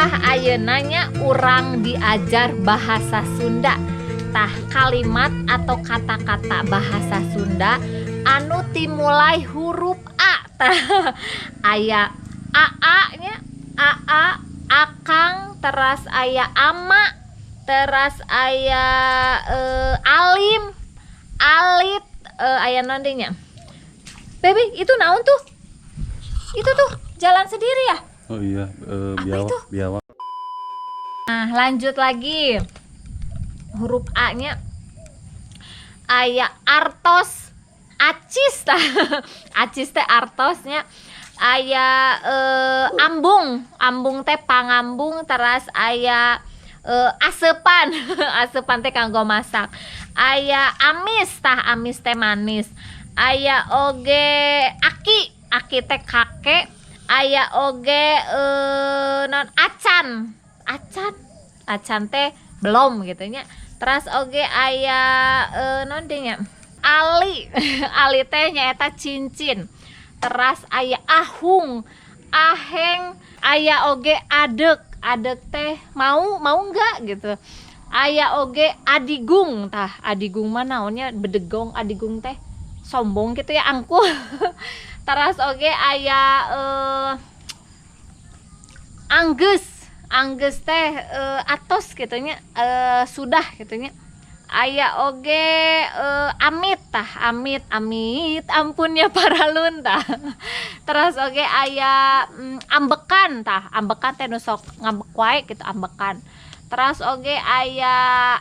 Tah, ayeuna nya urang diajar bahasa Sunda. Tah, kalimat atau kata-kata bahasa Sunda anu timulai huruf A. Tah, aya AA nya, AA, akang, teras aya ama, teras aya alim, alit, aya naon deui nya? Baby, itu naon tuh? Itu tuh jalan sendiri ya? Oh iya, Apa biawak, itu? Biawak. Nah, lanjut lagi. Huruf A-nya aya artos, acis tah. Acis teh artosnya. Aya ambung, ambung teh pangambung, teras aya asepan, asepan teh kanggo masak. Aya amis tah, amis teh manis. Aya oge aki, aki teh kakek. Aya oge non acan, acan, acan teh belum gitu nya. Terus oge aya naon deui nya? Ali, ali teh nyaeta cincin. Teras aya ahung, aheng, aya oge adek, adek teh mau, mau enggak gitu. Aya oge adigung tah, adigung mah naonnya, bedegong, adigung teh sombong gitu ya, angkuh. Teras oge aya anggeus, anggeus teh atos gitu nya, sudah gitu nya. Aya oge amit tah, amit, amit ampunnya paralun tah. Terus oge aya ambekan tah, ambekan teh nu sok ngambek wae gitu, ambekan. Terus oge aya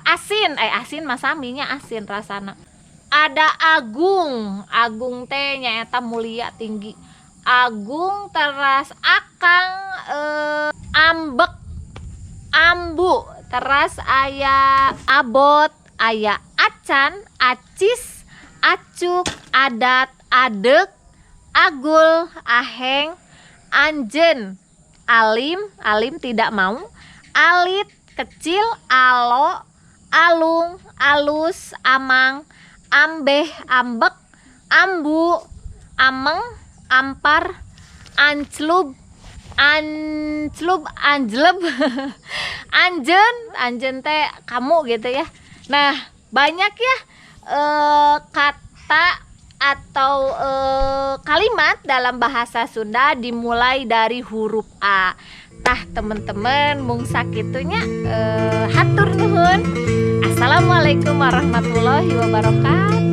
asin, asin mah sami nya, asin rasana. Ada agung, agung teh nyaeta mulia, tinggi. Agung, teras akang, ambek, ambu, teras aya abot, aya acan, acis, acuk, adat, adek, agul, aheng, anjen, alim, alim tidak mau, alit, kecil, alo, alung, alus, amang, ambeh, ambek, ambu, ameng, ampar, anclub, anclub, anjleb, anjen, anjen teh kamu gitu ya. Nah, banyak ya kata atau kalimat dalam bahasa Sunda dimulai dari huruf A. Tah, teman-teman, mung sakitu nya, hatur nuhun. Assalamualaikum warahmatullahi wabarakatuh.